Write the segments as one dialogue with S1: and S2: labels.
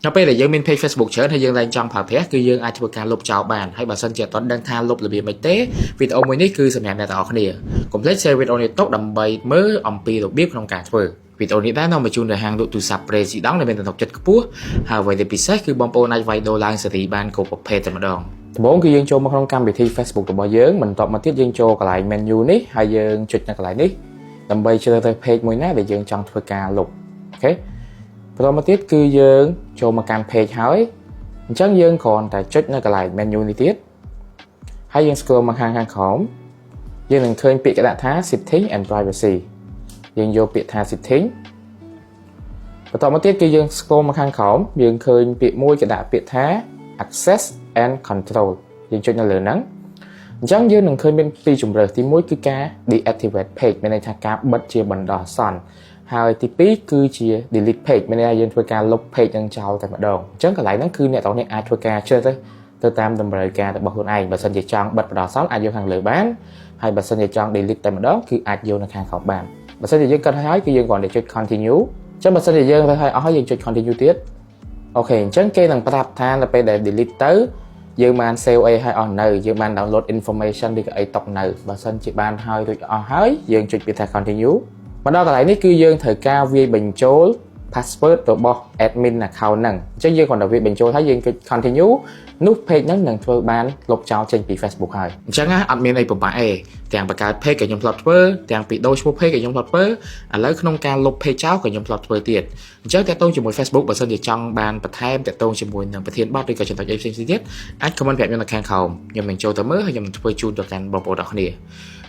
S1: នៅពេលដែលយើងមាន page Facebook ច្រើនហើយយើងឡើងចង់ប្រើប្រាស់គឺយើងអាចធ្វើការលុបចោលបានហើយបើសិនជាអត់ដឹងថាលុបរបៀបម៉េចទេវីដេអូមួយនេះគឺសម្រាប់អ្នកទាំងអស់គ្នាកុំភ្លេច share វីដេអូនេះទុកដើម្បីមើលអំពីរបៀបក្នុងការធ្វើវីដេអូនេះដែរនាំមកជូនដល់ហាងលក់ទូរស័ព្ទ President ដែលមានទំនុកចិត្តខ្ពស់ហើយអ្វីដែលពិសេសគឺបងប្អូនអាចវាយដូរឡើងសេរីបានគ្រប់ប្រភេទតែម្ដងដំបូងគឺយើងចូលមកក្នុងកម្មវិធី Facebook របស់យើងបន្ទាប់មកទៀតយើងចូលកន្លែង menu នេះហើយយើងចុចនៅកន្លែងនេះដើម្បីជ្រើសរើស page មួយណាដែលយើងចង់ធ្វើការលុប OK បន្តមកទៀតគឺយើងចូលមកកាន់ page ហើយអញ្ចឹងយើងគ្រាន់តែចុចនៅកន្លែង menu នេះទៀតហើយយើង scroll មកខាងខាងក្រោមយើងនឹងឃើញពាក្យគេដាក់ថា setting and privacy យើងយកពាក្យថា setting បន្តមកទៀតគឺយើង scroll មកខាងក្រោមយើងឃើញពាក្យមួយគេដាក់ពាក្យថា access and control យើងចុចនៅលើហ្នឹងអញ្ចឹងយើងនឹងឃើញមានពីរជម្រើសទី1គឺការ deactivate page មានន័យថាការបិទជាបណ្ដោះអាសន្នហើយទី2គឺជា delete page មានន័យថាយើងធ្វើការលុប page នឹងចោលតែម្ដងអញ្ចឹងកន្លែងហ្នឹងគឺអ្នកទាំងនេះអាចធ្វើការជ្រើសរើសទៅតាមតម្រូវការរបស់ខ្លួនឯងបើសិនជាចង់បិទបណ្ដោះអាសន្នអាចយកខាងលើបានហើយបើសិនជាចង់ delete តែម្ដងគឺអាចយកនៅខាងក្រោមបានបើសិនជាយើងគិតហើយគឺយើងគ្រាន់តែចុច continue អញ្ចឹងបើសិនជាយើងរើសហើយអស់ហើយយើងចុច continue ទៀត OK អញ្ចឹងគេនឹងប្រាប់ថានៅពេលដែល delete ទៅយើងបាន save អីឲ្យអស់នៅយើងបាន download information ឬក៏អីຕົកនៅបើសិនជាបានហើយរួចអស់ហើយយើងចុចពាក្យថា continue មកដល់កន្លែងនេះគឺយើងត្រូវការវាយបញ្ចូល password របស់ admin account ហ្នឹងអញ្ចឹងយើងគ្រាន់តែវាយបញ្ចូលហើយយើងចុច continue នោះ page ហ្នឹងនឹងធ្វើបានលុបចោលចេញពី Facebook ហើយអញ្ចឹងណាអត់មានអីពិបាកទេទាំងបង្កើត page ក៏ខ្ញុំធ្លាប់ធ្វើទាំងពីដូរឈ្មោះ page ក៏ខ្ញុំធ្លាប់ធ្វើឥឡូវក្នុងការលុប page ចោលក៏ខ្ញុំធ្លាប់ធ្វើទៀតអញ្ចឹងតាក់ទងជាមួយ Facebook បើសិនជាចង់បានបន្ថែមតាក់ទងជាមួយនឹងប្រធានបទឬក៏ចំណុចអីផ្សេងៗទៀតអាច comment ប្រាប់ខ្ញុំនៅខាងក្រោមខ្ញុំនឹងចូលទៅមើលហើយខ្ញុំនឹងធ្វើជូនទៅកាន់បងប្អូនទាំងគ្នា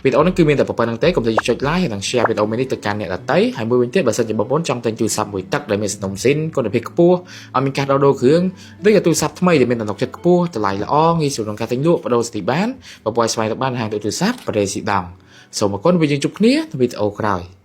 S1: វីដេអូនេះគឺមានតែប៉ុណ្្នឹងទេកុំភ្លេចចុច like ហើយនិង share វីដេអូមួយនេះទៅកាន់អ្នកដទៃហើយមួយវិញទៀតបើសិនជាបងប្អូនចង់ទិញទូរស័ព្ទមួយទឹកដែលមានសំណុំស៊ីនគុណភាពខ្ពស់អត់មានការដោះដូរគ្រឿងឬក៏ទូរស័ព្ទថ្មីដែលមានទំនុកចិត្តខ្ពស់តម្លៃល្អងាយស្រួលក្នុងការទិញលក់ប្ដូរស្ទីបានបងប្អូនស្វែងរកបានហាងទូរស័ព្ទ President សូមអរគុណវាយើងជួបគ្នានៅវីដេអូក្រោយ។